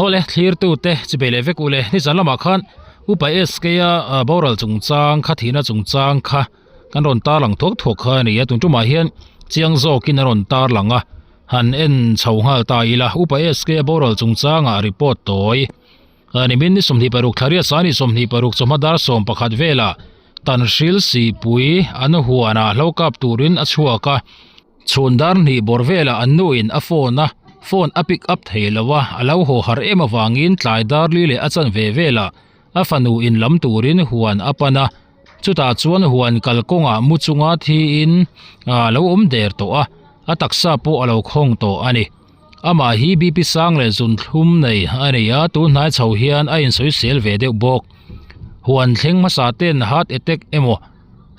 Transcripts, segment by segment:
Awle thlirtute chibei leh vek ule nizan lamah khan Upa SK a boral chungchang kha thihna chungchang kha kan rawn tarlang thuak thuak kha a ni a tun tumah hian chiang zawkin a rawn tarlang a han en chho nghal ta ila Upa SK a boral chungchangah report tawi nimin ni 26 thla riat sani 26 chawhma dar 11 velah Tanhril Sihpui an huanah hlo kap turin a chhuak a. Chhun dar hnih bawr velah an nuin a phone a, phone a pick up thei lo a, a lo haw har em avangin tlai dar li leh a chan ve velah a fanu in lam turin huan a pan a, chutah chuan huan kalkawngah mu chunga thiin a lo awm der tawh a, a taksa pawh a lo khawng tawh a ni. Amah hi BP sang leh zunthlum nei a ni a, tun hnai chho hian a insawisel ve deuh bawk. Huan thleng hmasa ten heart attack emaw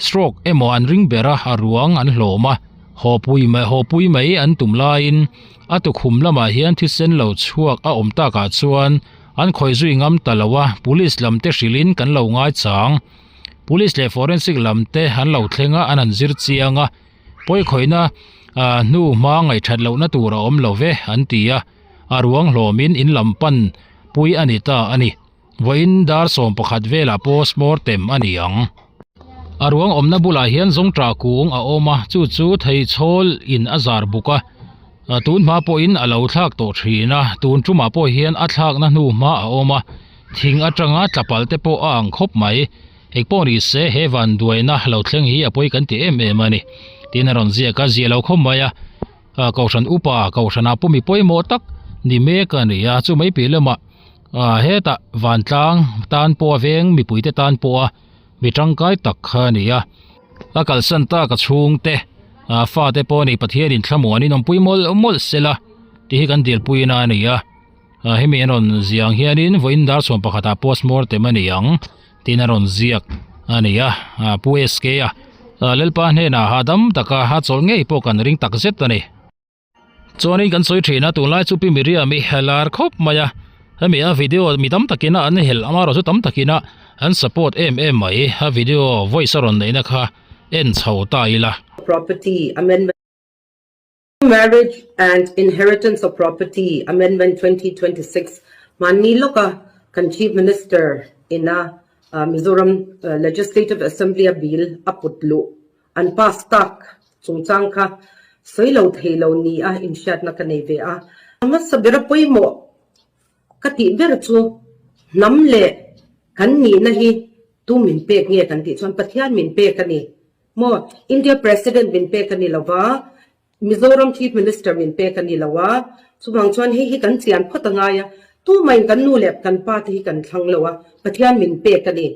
Stroke emaw an ring ber a, a ruang an hlawm a, haw pui mai haw pui mai an tum laiin a tukhum lamah hian thisen lo chhuak a awm takah chuan an khawih zui ngam ta lo a, police lam te hrilhin kan lo ngaichang. Police leh forensic lam te an lo thleng a, an han zir chiang a, pawi khawihna ah hnu hma ngaihthat lohna tur a awm lo ve an ti a, a ruang hlawmin in lam pan pui a ni ta a ni. Vawiin dar 11 velah postmortem a ni ang. A ruang awmna bulah hian zawngṭah kung a awm a, chu chu theichhawl in a zar buk a. Tun hma pawhin a lo thlak tawh thin a, tun tumah pawh hian a thlakna hnu hma a awm a, thing atanga tla palh te pawh a ang khawp mai. Engpawh ni se he vanduaina lo thleng hi a pawi kan ti em em a ni. Tin a rawn ziak a, zia lo khawp mai a. Kohhran upa, Kohhranah pawh mi pawimawh tak ni mek a ni a, chu mai piah lamah hetah vantlang tan pawha veng mipuite tan pawha mi tangkai tak kha a ni a. A kalsan tak a chhungte fate pawh a ni Pathianin thlamuanin awmpui mawlh mawlh sela tih hi kan dilpuina a ni a. Hemi an rawn ziah ang hianin vawiin dar chhuan pakhatah postmortem a ni ang tiin a rawn ziak a ni a, Pu SK a Lalpa hnenah hahdam taka a chawlh ngei pawh kan ring tak zet a ni. Chuanin kan sawi thin a, tunlai chu Pi Miriam i lar khawp mai a, hemi a video mi tam takin a an helh amaherawhchu tam takin a an support em em mai, a video voice a rawn neihna kha en chho ta ila. Property Amendment Marriage and Inheritance of Property Amendment 2026 hmanni lawka kan Chief Minister ina Mizoram Legislative Assembly a bill a put luh an pass tak chungchang kha sawi lo thei lo ni a inhriatna ka nei ve a. A hmasa bera pawimawh ka tih ber chu hnam leh kan nihna hi tu min pek nge kan tih chuan Pathian min pek a ni. Maw? India President min pek a ni lo va, Mizoram Chief Minister min pek a ni lo a, chuvang chuan hei hi kan chian phawt a ngai a, tumahin kan nu leh kan pa te hi kan thlang lo a, Pathian min pek a ni.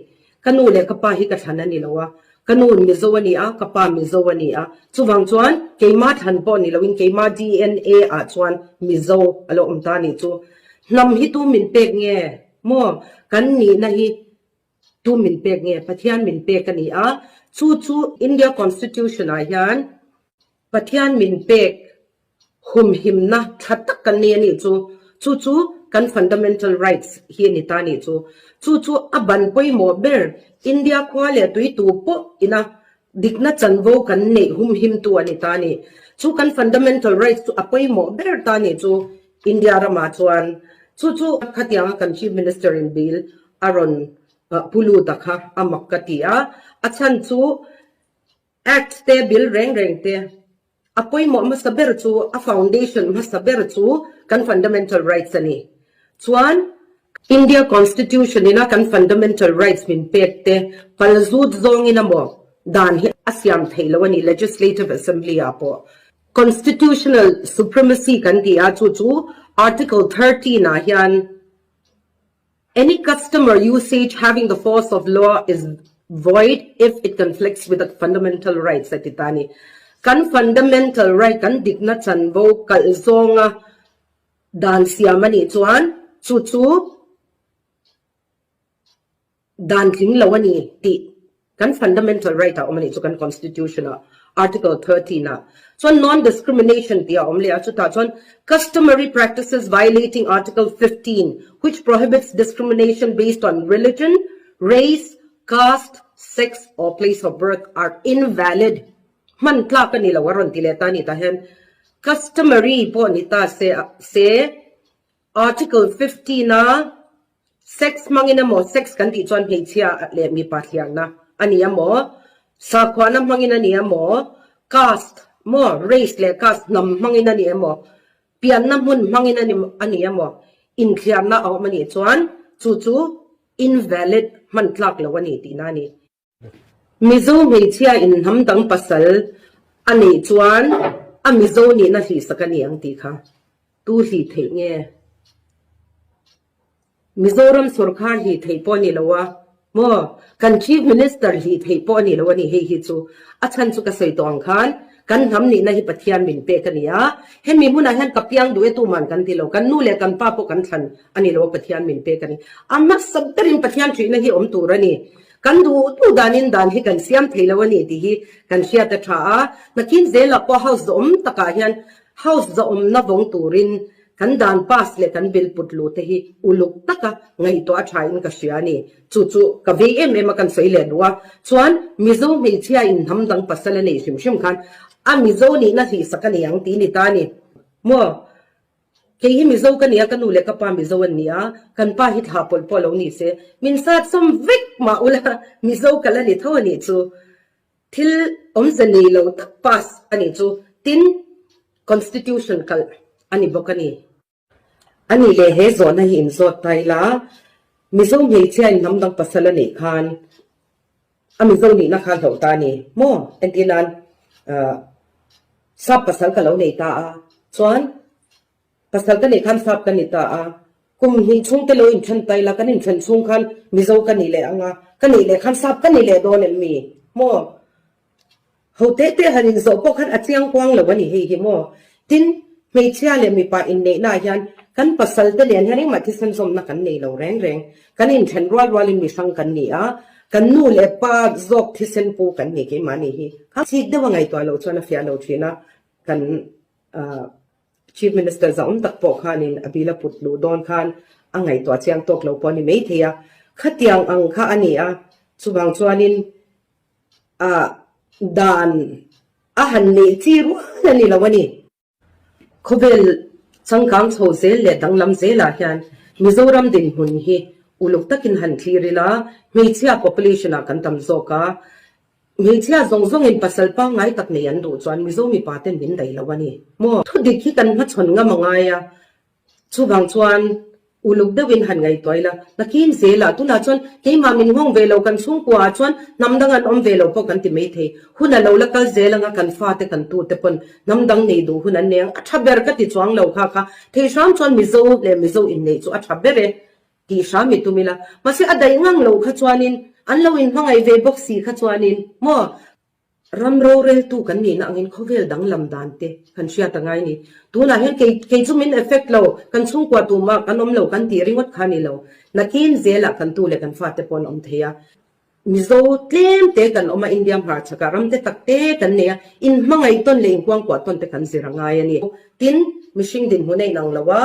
Ka nu leh ka pa hi ka thlan a ni lo a, ka nu Mizo a ni a, ka pa Mizo a ni a, chuvang chuan keima thlan pawh ni loin keima DNA ah chuan Mizo a lo awm ta a nih chu. Hnam hi tu min pek nge? Maw? Kan nihna hi Tu min pek nge? Pathian min pek a ni a, chu chu India Constitution ah hian Pathian min pek humhimna tha tak kan nei a nih chu. Chu chu kan fundamental rights hi a ni ta a nih chu. Chu chu a ban pawimawh ber India khua leh tui tu pawh ina dikna chanvo kan neih humhimtu a ni ta a ni. Chu kan fundamental rights chu a pawimawh ber ta a nih chu India ramah chuan. Chu chu khatianga kan Chief Minister in bill a rawn pu lut a kha a mak ka ti a, a chhan chu Act te bill reng reng te a pawimawh hmasa ber chu a foundation hmasa ber chu kan fundamental rights a ni. Chuan India Constitution ina kan fundamental rights min pek te pal zut zawngin emaw dan hi a siam theih loh a ni Legislative Assembly ah pawh. Constitutional supremacy kan ti a chu chu Article 13 ah hian Any custom or usage having the force of law is void if it conflicts with the fundamental rights a ti ta a ni. Kan fundamental right, kan dikna chanvo kalh zawnga dan siam a nih chuan chu chu Dan tling lo a ni tih kan fundamental right ah awm a nih chu kan constitution ah article 13 ah chuan non-discrimination tih a awm leh a, chutah chuan customary practices violating article 15 which prohibits discrimination based on religion, race, caste, sex or place of birth are invalid hman tlak a ni lo a rawn ti leh ta a ni tah hian customary pawh ni ta se se. Article 15 a sex hmangin emaw, sex kan tih chuan hmeichhia leh mipa thliarna a ni emaw, sakhuana hmangin a ni emaw, caste maw, race leh caste hnam hmangin a ni emaw, pianna hmun hmangin a ni emaw, inthliarna a awm a nih chuan chu chu invalid hman tlak lo a ni tihna a ni. Mizo hmeichhia in hnam dang pasal a neih chuan a Mizo nihna hlihsak a ni ang tih kha tu hlih theih nge? Mizoram sawrkhar hlih theih pawh a ni lo a maw? Kan Chief Minister hlih theih pawh a ni lo a ni hei hi chu. A chhan chu ka sawi tawh ang khan kan hnam nihna hi Pathian min pek a ni a, hemi hmunah hian ka piang duh e tuman kan ti lo, kan nu leh kan pa pawh kan thlan a ni lo a Pathian min pek a ni. A hmasa berin Pathian ṭihna hi awm tur a ni. Kan duh duh danin dan hi kan siam thei lo a ni tih hi kan hriat a tha a, nakin zelah pawh house zawhawm takah hian house zawhawmna vawng turin kan dan pass leh kan bill put lu te hi uluk taka ngaihtuah a tha in ka hria a ni. Chu chu ka vei em em a kan sawi leh duh a, chuan Mizo hmeichhia in hnam dang pasal a neih hrim hrim khan a Mizo nihna hlihsak a ni ang tih ni ta a ni maw? Kei hi Mizo ka nia, ka nu leh ka pa Mizo an ni a, kan pa hi thla pawlh pawh lo ni se, min sat sawm vek mah ula Mizo ka la ni tho a nih chu. Thil awmze nei lo tak pass a nih chu, tin Constitution kalh a ni bawk a ni. A nih leh he zawhna hi inzawt ta ila, Mizo hmeichhia in hnam dang pasal a neih khan A Mizo nihna kha hlauh ta a ni maw? Entir nan sap pasal ka lo nei ta a, chuan pasal ka neih khan sap ka ni ta a, kum hnih chhung te lo inthen ta ila, kan inthen chhung khan Mizo ka ni leh ang a, ka nih leh khan sap ka ni leh dawn em mi maw? Ho te te han inzawh pawh khan a chiang kuang lo a ni hei hi maw? Tin, hmeichhia leh mipa inneihnaah hian kan pasal te nen hian engmah thisen zawmna kan nei lo reng reng. Kan inthen rual rualin mi hrang kan ni a, kan nu leh pa zawk thisen pu kan ni keimahni hi. Kha chik deuh a ngaihtuah loh chuan a fiah lo thin a, kan Chief Minister zahawm tak pawh khanin a bil a put luh dawn khan a ngaihtuah chiang tawk lo pawh a ni maithei a, khatiang ang kha a ni a, chuvang chuanin A dan a han neih chi rual a ni lo a ni. Khawvel changkang chho zel leh danglam zelah hian Mizoram dinhmun hi uluk takin han thlir ila, hmeichhia population ah kan tam zawk a, hmeichhia zawng zawngin pasal pangngai tak nei an duh chuan Mizo mipa ten min daih lo a ni maw? Thudik hi kan hmachhawn ngam a ngai a, Chuvang chuan uluk deuhin han ngaihtuah ila, nakin zelah tunah chuan keimah min nghawng ve lo kan chhungkuaah chuan hnam dang an awm ve lo pawh kan ti maithei. Hun a lo la kal zel anga kan fate kan tute pawn hnam dang nei duh hun an nei ang. A tha ber ka ti chuang lo kha kha thei hram chuan Mizo leh Mizo inneih chu a tha ber e tih hram i tum ila. Mahse a daih ngang lo kha chuanin an lo inhmangaih ve bawk si kha chuanin maw? Ram roreltu kan nihna angin khawvel danglam dan te kan hriat a ngai ni. Tunah hian kei kei chu min effect lo, kan chhungkua tumah kan awm lo kan tih ringawt kha ni lo. Nakin zelah kan tu leh kan fate pawh an awm thei a. Mizo tlem te kan awm a, India hmarchhakah ram te tak te kan nei a, inhmangaih tawn leh inkuangkuah tawn te kan zir a ngai a ni. Tin, mihring dinhmun a inang lo a.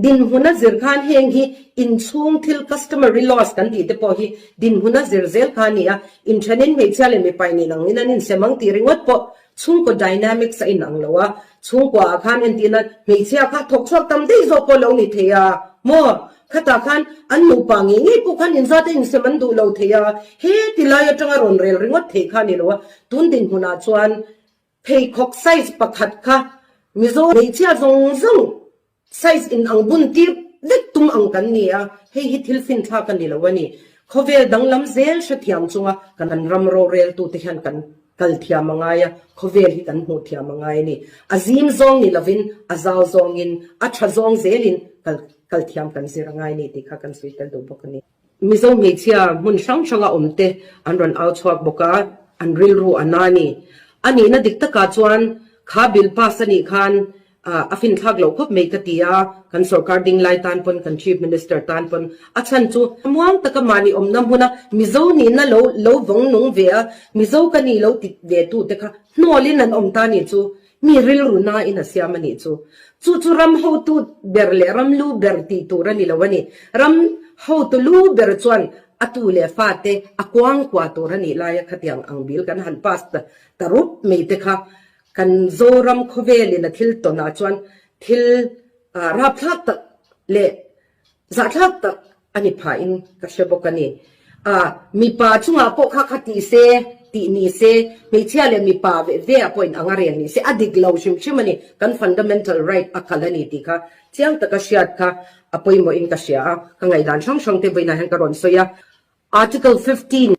Dinhmun a zir khan heng hi inchhung thil customary laws kan tih te pawh hi dinhmun a zir zel kha a ni a, inthenin hmeichhia leh mipa in inang in an insem ang tih ringawt pawh chhungkaw dynamics a inang lo a, chhungkua ah khan entirna hmeichhia kha thawk chhuak tam daih zawk pawh lo ni thei a maw? Khatah khan an nupa ngei ngei pawh khan inzat a insem an duh lo thei a, he ti lai atanga rawn rel ringawt theih kha a ni lo a, tun dinhmunah chuan pheikhawk size pakhat kha Mizo hmeichhia zawng zawng Size in ang bun tir vek tum ang kan ni a, hei hi thil finthlak a ni lo a ni. Khawvel danglam zel hrethiam chunga kan ram roreltute hian kan kal thiam a ngai a, khawvel hi kan hmuh thiam a ngai a ni. A zim zawng ni lovin a zau zawngin, a tha zawng zelin kal kal thiam kan zir a ngai a ni tih kha kan sawi tel duh bawk a ni. Mizo hmeichhia hmun hrang hranga awm te an rawn au chhuak bawk a, an rilru a na a ni. A nihna dik takah chuan kha bill pass a nih khan a finthlak loh khawp mai ka ti a, kan sorkar ding lai tan pawn kan Chief Minister tan pawn a chhan chu muang taka mahni awmna hmuna Mizo nihna lo lo vawng nung ve a, Mizo ka nih lo ti ve tu te kha hnawlin an awm ta nih chu Mi rilru nain a siam a nih chu. Chu chu ram hotu ber leh ram lu ber tih tur a ni lo a ni. Ram hotu lu ber chuan a tu leh fate a kuang kua tur a nih laia khatiang ang bil kan han pass ta ta rup mai te kha kan Zoram khawvelin a thil tawnah chuan thil rapthlak tak. leh zahthlak tak a ni phahin ka hre bawk a ni. A, mipa chungah pawh kha kha ti se, tih ni se, hmeichhia leh mipa ve ve ah pawhin anga rel ni se, a dik lo hrim hrim a ni, kan fundamental right a kal a ni tih kha chiang taka hriat kha a pawimawhin ka hria a, ka ngaihdan hrang hrang te vawiinah hian ka rawn sawi a. Article 15,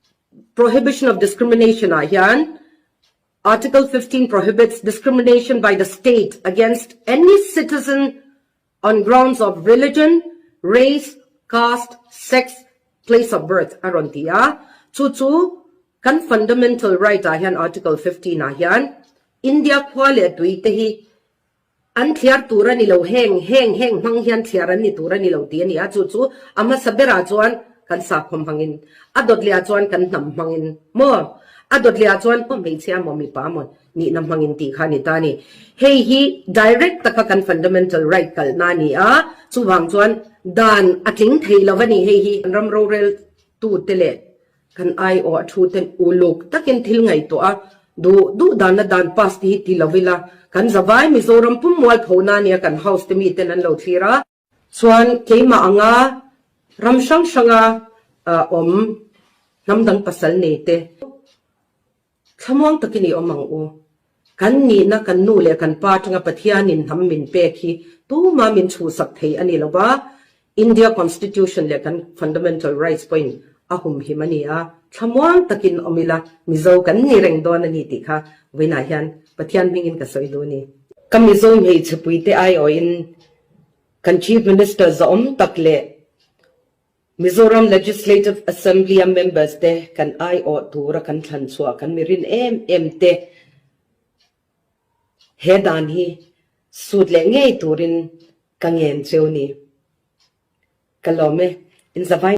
Prohibition of Discrimination ah hian Article 15 prohibits discrimination by the state against any citizen on grounds of religion, race, caste, sex, place of birth a rawn ti a. Chu chu kan fundamental right ah hian Article 15 ah hian India khua leh tui te hi An thliar tur a ni lo, heng, heng, heng hmang hian thliar an ni tur a ni lo tih a ni a, chu chu a hmasa berah chuan kan sakhua hmangin, a dawt lehah chuan kan hnam hmangin maw, a dawt lehah chuan aw hmeichhia maw mipa maw nihna hmangin tih kha a ni ta a ni. Hei hi direct taka kan fundamental right kalhna a ni a, chuvang chuan dan a tling thei lo a ni hei hi. Kan ram roreltute leh Kan aiawh a thu ten uluk takin thil ngaihtuah a, duh duh danna dan pass te hi ti lo ila, kan zavai Mizoram pum mualpho na nia kan house te mi ten an lo thlir a. Chuan keimah anga ram hrang hranga awm hnam dang pasal nei te. Thlamuang takin i awm ang u. Kan nihna kan nu leh kan pa atanga Pathianin hnam min pek hi tuma min chhuhsak thei a ni lo va, India Constitution leh kan Fundamental Rights pawhin a humhim a ni a, thlamuang takin awm ila Mizo kan ni reng dawn a ni tih kha vawiinah hian Pathian hmingin ka sawi duh a ni. Ka Mizo hmeichhe puite aiawhin kan Chief Minister zawhawm tak leh Mizoram Legislative Assembly-a members te kan aiawh tura kan thlan chhuah kan mi rin em em te he dan hi sut leh ngei turin ka ngen cheu ni. Ka lawm e, in zavai.